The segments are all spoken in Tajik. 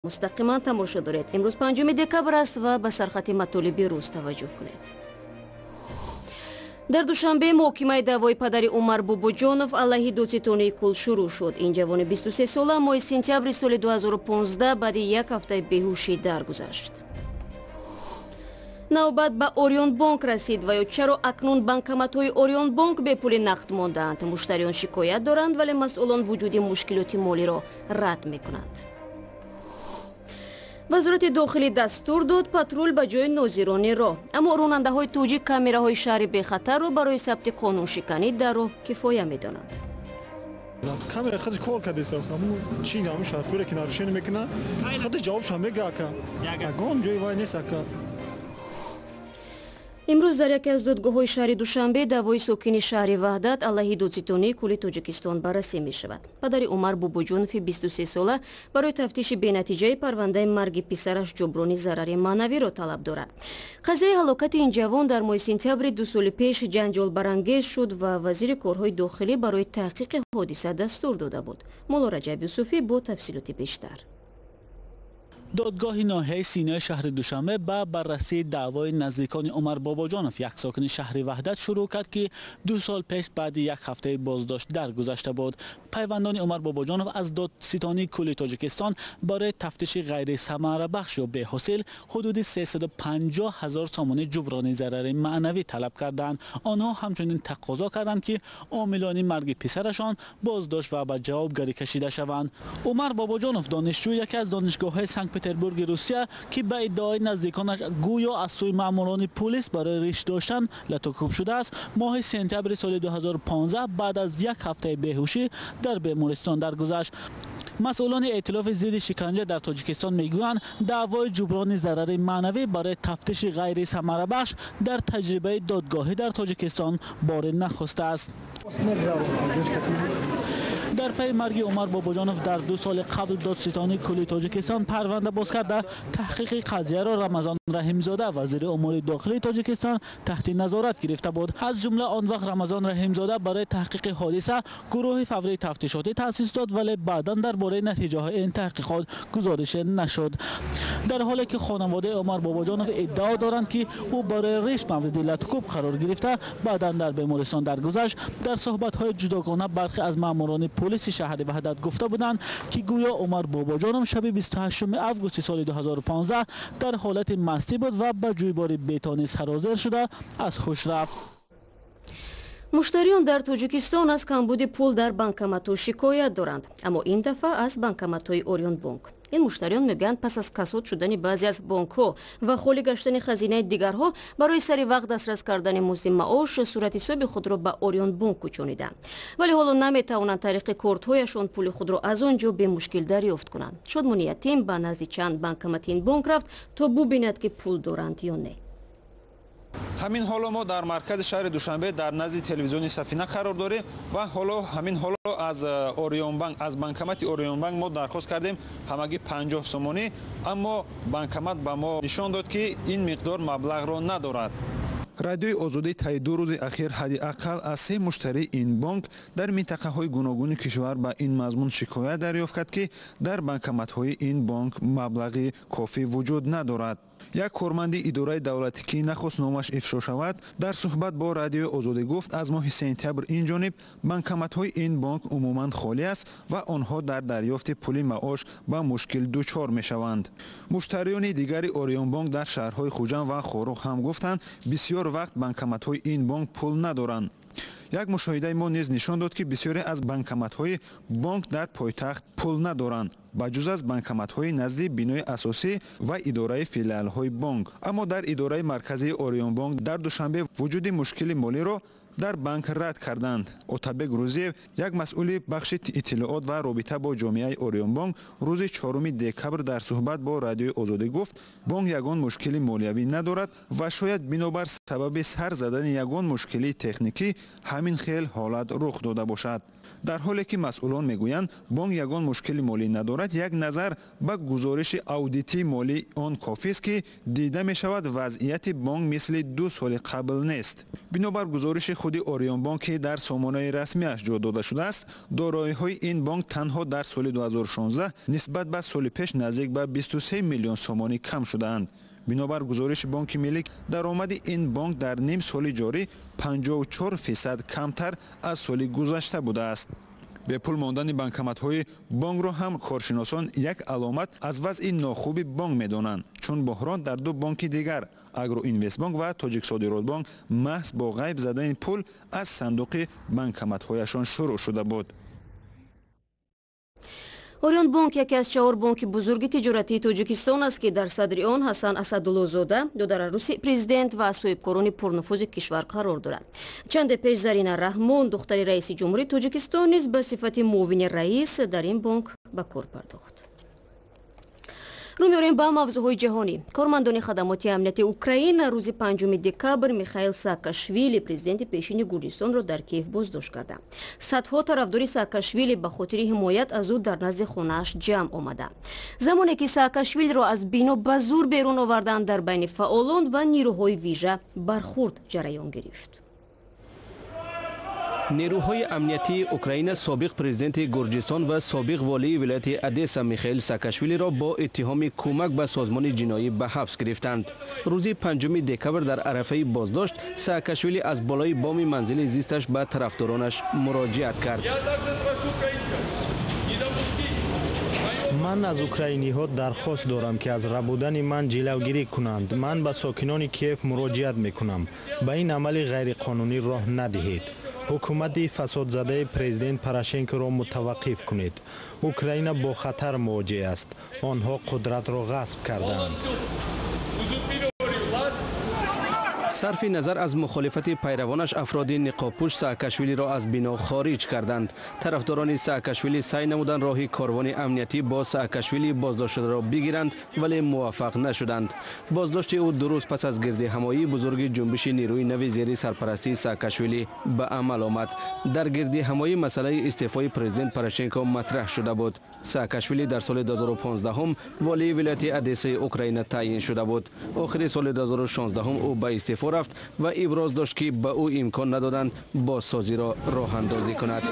Мустақиман тамошо доред. Имрӯз 5 декабр аст ва ба сархати матолиби рӯз таваҷҷӯҳ кунед. Дар Душанбе муҳокимаи даъвои падари Умар Бобоҷонов алайҳи додситонии кул шурӯъ шуд. Ин ҷавони 23 сола моҳи сентябри соли 2015 баъди як ҳафтаи беҳушӣ даргузашт. Навбат ба Орионбонк расид ва ё чаро акнун банкоматҳои Орионбонк бепули нақд мондаанд? Муштариён шикоят доранд, вале масъулон вуҷуди мушкилоти молиро рад мекунанд. Вазорати дохилӣ дастур дод патрул ба ҷои нозирони роҳ, аммо ронандаҳои тоҷик камераҳои шаҳри бехатарро барои сабти қонуншиканӣ дар роҳ кифоя медонанд. Камера худаш кор кардеса, чи ҳамун шофёре ки нарушение мекунад, худаш ҷавобшам мега, ака. Ягон ҷои вай нест, ака. Имрӯз дар яке аз додгоҳҳои шаҳри Душанбе даъвои сокини шаҳри Ваҳдат алайҳи додситонии кулли Тоҷикистон баррасӣ мешавад. Падари Умар Бобоҷонови 23 сола барои тафтиши бенатиҷаи парвандаи марги писараш ҷуброни зарари маънавиро талаб дорад. Қазияи ҳалокати ин ҷавон дар моҳи сентябри 2 соли пеш ҷанҷолбарангез шуд ва вазири корҳои дохилӣ барои таҳқиқи ҳодиса дастур дода буд. Мулло Раҷаб Юсуфӣ бо тафсилоти бештар. Додгоҳи ноҳияи Синои шаҳри Душанбе ба баррасии даъвои наздикони Умар Бобоҷонов, як сокини шаҳри Ваҳдат, шурӯъ кард, ки 2 сол пеш баъди як ҳафтаи боздошт даргузашта буд. Пайвандони Умар Бобоҷонов аз додситонии кулли Тоҷикистон барои тафтиши ғайрисамарабахш ё беҳосил ҳудуди 350 ҳазор сомонӣ ҷуброни зарари маънавӣ талаб карданд. Онҳо ҳамчунин тақозо карданд, ки омилони марги писарашон боздошт ва ба ҷавобгарӣ кашида шаванд. Умар Бобоҷонов донишҷӯи яке аз донишгоҳҳои Санкт Петербурги Русия, ки ба иддаои наздиконаш гӯё аз сӯи маъмурони пулис барои риш доштан латукӯб шудааст, моҳи сентябри соли 2015 баъд аз як ҳафтаи беҳушӣ дар бемористон даргузашт. Масъулони эътилофи зидди шиканҷа дар Тоҷикистон мегӯянд, даъвои ҷуброни зарари маънавӣ барои тафтиши ғайрисамарабахш дар таҷрибаи додгоҳӣ дар Тоҷикистон бори нахустааст. Дар пайи марги Умар Бобоҷонов дар 2 соли қабл додситонии кулли Тоҷикистон парванда боз карда, таҳқиқи қазияро Рамазон Раҳимзода, вазири умури дохилии Тоҷикистон, таҳти назорат гирифта буд. Аз ҷумла он вақт Рамазон Раҳимзода барои таҳқиқи ҳодиса гурӯҳи фаврии тафтишотӣ таъсис дод, вале баъдан дар бораи натиҷаҳои ин таҳқиқот гузориш нашуд. Дар ҳоле ки хонаводаи Умар Бобоҷонов иддао доранд, ки ӯ барои риш мавриди латукӯб қарор гирифта, баъдан дар бемористон даргузашт, дар суҳбатҳои ҷудогона бархе аз маъмурони полиси шаҳри Ваҳдат гуфта буданд, ки гӯё Умар Бобоҷонов шаби 28 августи соли 2015 дар ҳолати мастӣ буд ва ба ҷӯйбори бетонӣ сарозер шуда аз ҳуш рафт. Муштариён дар Тоҷикистон аз камбуди пул дар банкоматҳо шикоят доранд, аммо ин дафъа аз банкоматҳои Орионбонк. Ин муштариён мегӯянд, пас аз касод шудани баъзе аз бонкҳо ва холӣ гаштани хазинаи дигарҳо барои сари вақт дастрас кардани музди маош сурати ҳисоби худро ба Орионбонк кӯчониданд, вале ҳоло наметавонанд тариқи кортҳояшон пули худро аз он ҷо бемушкил дарёфт кунанд. Шодмони Ятим ба назди чанд банкомати ин бонк рафт, то бубинад, ки пул доранд ё не. Ҳамин ҳоло мо дар маркази шаҳри Душанбе дар назди телевизиони Сафина қарор дорем ва ҳоло ҳамин ҳоло аз Орионбанк, аз банкомати Орионбанк мо дархост кардем ҳамагӣ 50 сомонӣ, аммо банкомат ба мо нишон дод, ки ин миқдор маблағро надорад. Радиои Озодӣ таи 2 рӯзи ахир ҳадди ақал аз 3 муштарии ин бонк дар минтақаҳои гуногуни кишвар ба ин мазмун шикоят дарёфт кард, ки дар банкоматҳои ин бонк маблағи кофӣ вуҷуд надорад. Як корманди идораи давлатӣ, ки нахост номаш ифшо шавад, дар суҳбат бо Радиои Озодӣ гуфт, аз моҳи сентябр ин ҷониб банкоматҳои ин бонк умуман холӣ аст ва онҳо дар дарёфти пули маош ба мушкил дучор мешаванд. Муштариёни дигари Орионбонк дар шаҳрҳои Хуҷанд ва Хоруғ ҳам гуфтанд, бисёр вақт банкоматҳои ин бонк пул надоранд. Як мушоҳидаи мо низ нишон дод, ки бисёре аз банкоматҳои бонк дар пойтахт пул надоранд, ба ҷуз аз банкоматҳои назди бинои асосӣ ва идораи филиалҳои бонк. Аммо дар идораи марказии Орионбонк дар Душанбе вуҷуди мушкили молиро дар банк рад карданд. Отабек Рӯзиев, як масъули бахши иттилоот ва робита бо ҷомеаи Орионбонк, рӯзи 4 декабр дар суҳбат бо Радиои Озодӣ гуфт, бонк ягон мушкили молиявӣ надорад ва шояд бинобар сабаби сар задани ягон мушкилии техникӣ ҳамин хел ҳолат рух дода бошад. Дар ҳоле ки масъулон мегӯянд, бонк ягон мушкили молӣ надорад, як назар ба гузориши аудитии молии он кофист, ки дида мешавад вазъияти бонк мисли 2 соли қабл нест. Бинобар гузориши Худи Ориёнбонк, ки дар сомонаи расмиаш ҷо дода шудааст, дороиҳои ин бонк танҳо дар соли 2016 нисбат ба соли пеш наздик ба 23 миллион сомонӣ кам шудаанд. Бинобар гузориши Бонки Миллӣ, даромади ин бонк дар ним соли ҷорӣ 54% камтар аз соли гузашта будааст. Бепул мондани банкоматҳои бонкро ҳам коршиносон як аломат аз вазъи нохуби бонк медонанд, чун буҳрон дар ду бонки дигар, Агроинвестбонк ва Тоҷиксодиротбонк, маҳз бо ғайб задани пул аз сандуқи банкоматҳояшон шурӯъ шуда буд. Ориёнбонк яке аз чаҳор бонки бузурги тиҷоратии Тоҷикистон аст, ки дар садри он Ҳасан Асадуллозода, додараруси президент ва соҳибкорони пурнуфузи кишвар қарор дорад. Чанде пеш Зарина Раҳмон, духтари раиси ҷумҳурии Тоҷикистон, низ ба сифати муовини раис дар ин бонк ба кор пардохт. Рӯ меорем ба мавзӯъҳои ҷаҳонӣ. Кормандони хадамоти амнияти Украина рӯзи 5 декабр Михаил Саакашвили, президенти пешини Гурҷистонро дар Киев боздошт карданд. Садҳо тарафдори Саакашвили ба хотири ҳимоят аз ӯ дар назди хонааш ҷамъ омаданд. Замоне ки Саакашвилиро аз бино ба зур берун оварданд, дар байни фаъолон ва нирӯҳои вижа бархурд ҷараён гирифт. Нерӯҳои амниятии Украина собиқ президенти Гурҷистон ва собиқ волии вилояти Одесса Михаил Саакашвилиро бо иттиҳоми кӯмак ба созмони ҷиноӣ ба ҳабс гирифтанд. Рӯзи 5 декабр дар арафаи боздошт Саакашвили аз болои боми манзили зисташ ба тарафдоронаш муроҷиат кард. Ман аз украиниҳо дархост дорам, ки аз рабудани ман ҷилавгирӣ кунанд. Ман ба сокинони Киев муроҷиат мекунам. Ба ин амали ғайриқонунӣ роҳ надиҳед. Ҳукумати фасодзадаи президент Порошенкоро мутаваққиф кунед. Украина бо хатар мувоҷеҳ аст. Онҳо қудратро ғасб кардаанд. Сарфи назар аз мухолифати пайравонаш, афроди ниқобпӯш Саакашвилиро аз бино хориҷ карданд. Тарафдорони Саакашвили саъй намуданд роҳи корвони амниятӣ бо Саакашвили боздоштшударо бигиранд, вале муваффақ нашуданд. Боздошти ӯ ду рӯз пас аз гирдиҳамоии бузурги ҷунбиши нерӯи нави зери сарпарастии Саакашвили ба амал омад. Дар гирдиҳамоӣ масъалаи истеъфои президент Порошенко матраҳ шуда буд. Саакашвили дар соли 2015 волии вилояти Одессаи Украина таъйин шуда буд. Охири соли 2016 ӯ ба истеъфо рафт ва иброз дошт, ки ба ӯ имкон надоданд бозсозиро роҳандозӣ кунад.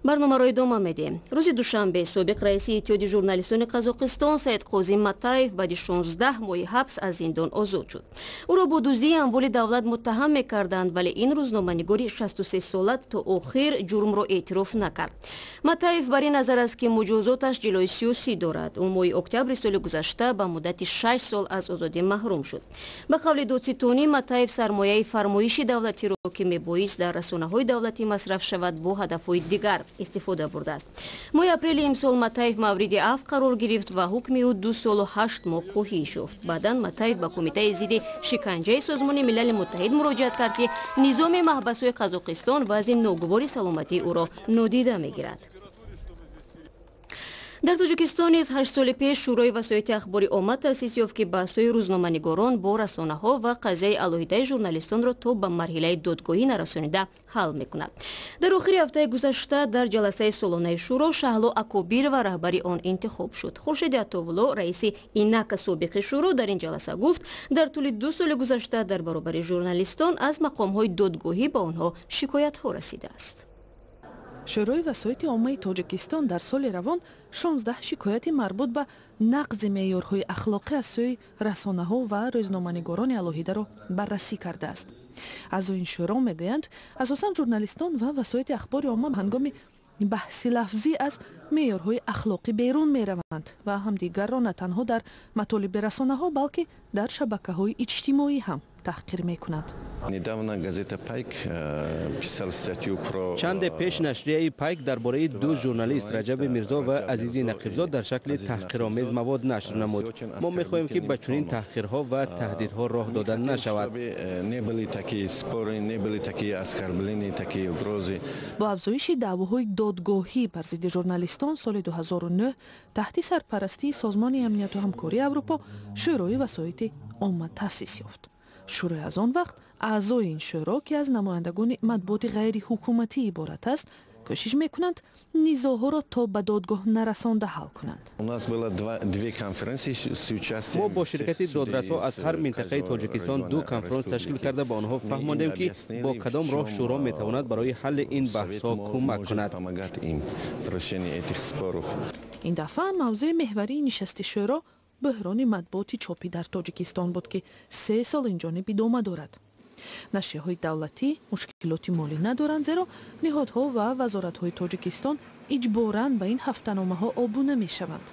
Барномаро идома медиҳем. Рӯзи душанбе собиқ раиси Иттиҳоди журналистони Қазоқистон Саидқозӣ Матаев баъди 16 моҳи ҳабс аз зиндон озод шуд. Ӯро бо дуздии амволи давлат муттаҳам мекарданд, вале ин рӯзноманигори 63сола то охир ҷурмро эътироф накард. Матаев бар ин назар аст, ки муҷозоташ ҷилои сиёсӣ дорад. Ӯ моҳи октябри соли гузашта ба муддати 6 сол аз озодӣ маҳрум шуд. Ба қавли додситонӣ, Матаев сармояи фармоиши давлатиро, ки мебоист дар расонаҳои давлатӣ масраф шавад, бо ҳадафҳои дигар истифода бурдааст. Моҳи апрели имсол Матаев мавриди афв қарор гирифт ва ҳукми ӯ 2 солу 8 моҳ коҳиш ёфт. Баъдан Матаев ба Кумитаи зидди шиканҷаи Созмони Милали Муттаҳид муроҷиат кард, ки низоми маҳбасҳои Қазоқистон вазъи ногувори саломатии ӯро нодида мегирад. Дар Тоҷикистон низ 8 соли пеш Шӯрои васоити ахбори омма таъсис ёфт, ки баҳсҳои рӯзноманигорон бо расонаҳо ва қазияи алоҳидаи журналистонро то ба марҳилаи додгоҳӣ нарасонида ҳал мекунад. Дар охири ҳафтаи гузашта дар ҷаласаи солонаи шӯро Шаҳло Акобирова раҳбари он интихоб шуд. Хуршеди Атовулло, раиси инака собиқи шӯро, дар ин ҷаласа гуфт, дар тӯли 2 соли гузашта дар баробари журналистон аз мақомҳои додгоҳӣ ба онҳо шикоятҳо расидааст. Шӯрои васоити оммаи Тоҷикистон дар соли равон 16 шикояти марбут ба нақзи меъёрҳои ахлоқӣ аз сӯи расонаҳо ва рӯзноманигорони алоҳидаро баррасӣ кардааст. Аъзои ин шӯро мегӯянд, асосан журналистон ва васоити ахбори омма ҳангоми баҳси лафзӣ аз меъёрҳои ахлоқӣ берун мераванд ва ҳамдигарро на танҳо дар матолиби расонаҳо, балки дар шабакаҳои иҷтимоӣ ҳам таҳқир мекунанд. Чанде пеш нашрияи Пайк дар бораи ду журналист Раҷаби Мирзо ва Азизи Нақибзод дар шакли таҳқиромез мавод нашр намуд. Мо мехоҳем, ки ба чунин таҳқирҳо ва таҳдидҳо роҳ дода нашавад. Бо афзоиши даъвоҳои додгоҳӣ бар зидди журналистон соли 2009 таҳти сарпарастии Созмони амнияту ҳамкории Аврупо Шӯрои васоити омма таъсис ёфт. Шӯрои аз он вақт аъзои ин шӯро, ки аз намояндагони матбуоти ғайриҳукуматӣ иборат аст, Кӯшиш мекунанд низоъҳоро то ба додгоҳ нарасонда ҳал кунанд. Мо бо ширкати додрасҳо аз ҳар минтақаи Тоҷикистон ду конфронс ташкил карда, ба онҳо фаҳмондем, ки бо кадом роҳ шӯро метавонад барои ҳалли ин баҳсҳо кӯмак кунад. Ин дафъа мавзӯи меҳварии нишасти шӯро бӯҳрони матбуоти чопӣ дар Тоҷикистон буд, ки 3 сол инҷониб идома дорад. Нашрияҳои давлатӣ мушкилоти молӣ надоранд, зеро ниҳодҳо ва вазоратҳои Тоҷикистон иҷборан ба ин ҳафтаномаҳо обуна мешаванд.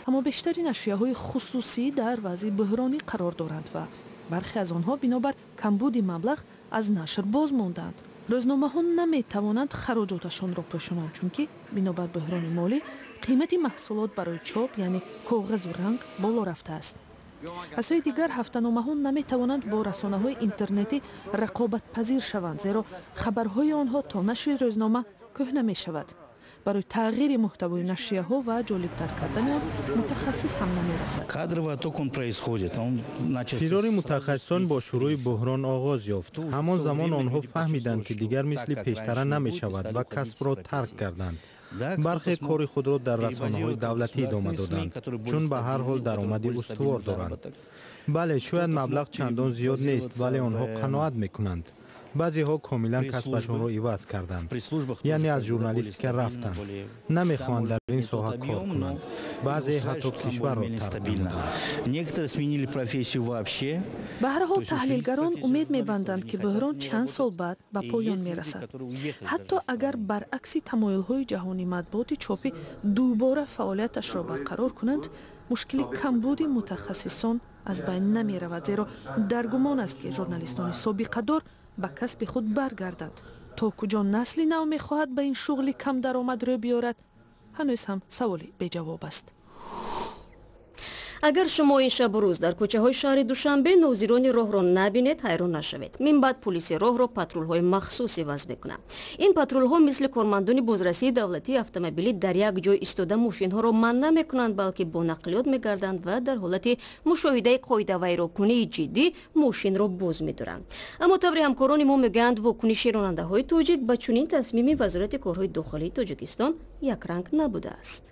Аммо бештари нашрияҳои хусусӣ дар вазъи бӯҳронӣ қарор доранд ва бархе аз онҳо бинобар камбуди маблағ аз нашр боз мондаанд. Рӯзномаҳо наметавонанд хароҷоташонро пӯшонанд, чунки бинобар бӯҳрони молӣ қимати маҳсулот барои чоп, яъне коғазу ранг, боло рафтааст. Аз сӯи дигар, ҳафтаномаҳо наметавонанд бо расонаҳои интернетӣ рақобатпазир шаванд, зеро хабарҳои онҳо то нашри рӯзнома кӯҳна мешавад. Барои тағйири муҳтавои нашрияҳо ва ҷолибтар кардани он мутахассис ҳам намерасад. Фирори мутахассисон бо шурӯи буҳрон оғоз ёфт. Ҳамон замон онҳо фаҳмиданд, ки дигар мисли пештара намешавад ва касбро тарк карданд. Бархе кори худро дар расонаҳои давлатӣ идома доданд, чун ба ҳар ҳол даромади устувор доранд. Бале, шояд маблағ чандон зиёд нест, вале онҳо қаноат мекунанд. Баъзеҳо комилан касбашонро иваз карданд, яъне аз журналистика рафтанд, намехоҳанд дар ин соҳа кор кунанд. Баъзе ҳатто кишварро тарк намуданд. Ба ҳар ҳол, таҳлилгарон умед мебанданд, ки бӯҳрон чанд сол баъд ба поён мерасад. Ҳатто агар баръакси тамоюлҳои ҷаҳони матбуоти чопӣ дубора фаъолияташро барқарор кунанд, мушкили камбуди мутахассисон аз байн намеравад, зеро дар гумон аст, ки журналистони собиқадор ба касби худ баргарданд. То куҷо насли нав мехоҳад ба ин шуғли камдаромад рӯ биёрад, ҳанӯз ҳам саволи беҷавоб аст. Агар шумо ин шабу рӯз дар кӯчаҳои шаҳри Душанбе нозирони роҳро набинед, ҳайрон нашавед. Мин баъд пулиси роҳро патрулҳои махсус иваз мекунанд. Ин патрулҳо мисли кормандони бозрасии давлатии автомобилӣ дар як ҷой истода мошинҳоро манъ намекунанд, балки бо нақлиёт мегарданд ва дар ҳолати мушоҳидаи қоидавайронкунии ҷиддӣ мошинро боз медоранд. Аммо таври ҳамкорони мо мегӯянд, вокуниши ронандаҳои тоҷик ба чунин тасмими Вазорати корҳои дохилии Тоҷикистон якранг набудааст.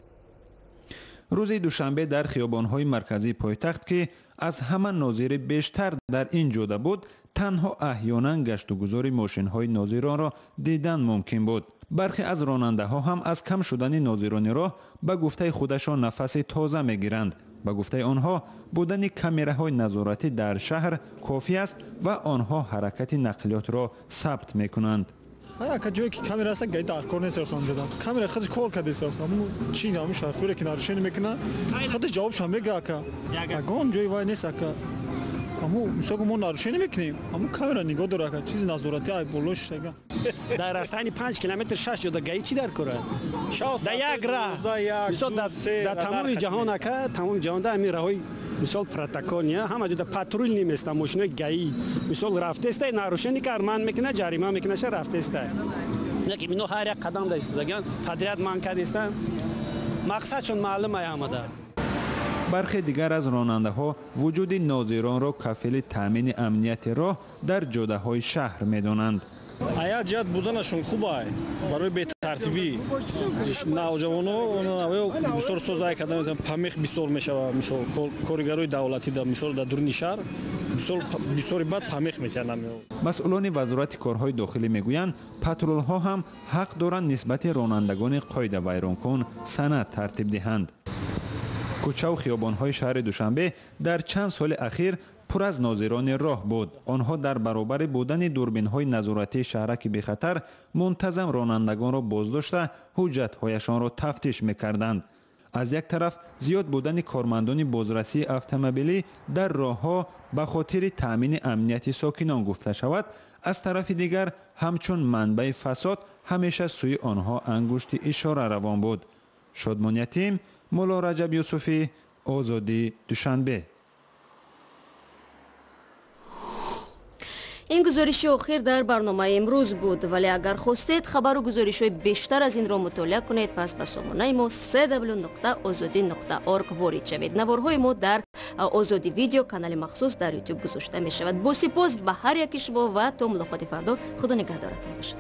Рӯзи душанбе дар хиёбонҳои марказии пойтахт, ки аз ҳама нозири бештар дар ин ҷода буд, танҳо аҳёнан гаштугузори мошинҳои нозиронро дидан мумкин буд. Бархе аз ронандаҳо ҳам аз кам шудани нозирони роҳ ба гуфтаи худашон нафаси тоза мегиранд. Ба гуфтаи онҳо, будани камераҳои назоратӣ дар шаҳр кофӣ аст ва онҳо ҳаракати нақлиётро сабт мекунанд. Ака, ҷое ки камера аст, ГАИ дар кор нест. Хонҷада камера худаш кор кардест. Ҳамун чи, ҳамун шофёре ки нарушение мекунад, худаш ҷавобшам мега, ака. Ягон ҷои вай нест, ака. Ҳамун мисол мо нарушение мекунем, ҳамун камера нигоҳ дора, ака, чизи назоратӣ ай боло шиштага. Дар расстоянии 5 километр шаш ҷода ГАИ чӣ дар кора дар як раҳ? Мисол, дар тамоми ҷаҳон, ака, тамоми ҷаҳонда ҳамин раҳои, мисол, протокол ҳама ҷода патрул неместа, мошинои ГАИ, мисол, рафтеста, нарушение кар, ман мекуна, ҷарима мекунаша, рафтеста. Ино ҳар як қадам да истодагиан, подряд ман кардеста, мақсадшон маълум ай ҳамада. Бархе дигар аз ронандаҳо вуҷуди нозиронро кафили таъмини амнияти роҳ дар ҷодаҳои шаҳр медонанд. Ая ҷиҳат буданашон хуб ай барои бетартибӣ навҷавоно бисёр созай карда метавонанд, помех бисёр мешавад. Мисол, коригарои давлатӣ, мисол, дар дуруни шаҳр бисёри бад помех метиҳанд. Масъулони Вазорати корҳои дохилӣ мегӯянд, патрулҳо ҳам ҳақ доранд нисбати ронандагони қоидавайронкун санад тартиб диҳанд. Кӯчаву хиёбонҳои шаҳри Душанбе дар чанд соли ахир пур аз нозирони роҳ буд. Онҳо дар баробари будани дурбинҳои назоратии шаҳраки бехатар мунтазам ронандагонро боздошта, ҳуҷҷатҳояшонро тафтиш мекарданд. Аз як тараф, зиёд будани кормандони бозрасии автомобилӣ дар роҳҳо ба хотири таъмини амнияти сокинон гуфта шавад, аз тарафи дигар, ҳамчун манбаи фасод ҳамеша сӯи онҳо ангушти ишора равон буд. Шодмон Ятим, Мулло Раҷаб Юсуфӣ, Озодӣ, Душанбе. Ин гузориши охир дар барномаи имрӯз буд, вале агар хостед хабару гузоришҳои бештар аз инро мутолиа кунед, пас ба сомонаи мо cw.ozodi.org ворид шавед. Наворҳои мо дар Озодӣ Видео, канали махсус дар Ютуб, гузошта мешавад. Бо сипос ба ҳар яки шумо ва то мулоқоти фардо, худо нигаҳдоратон бошад.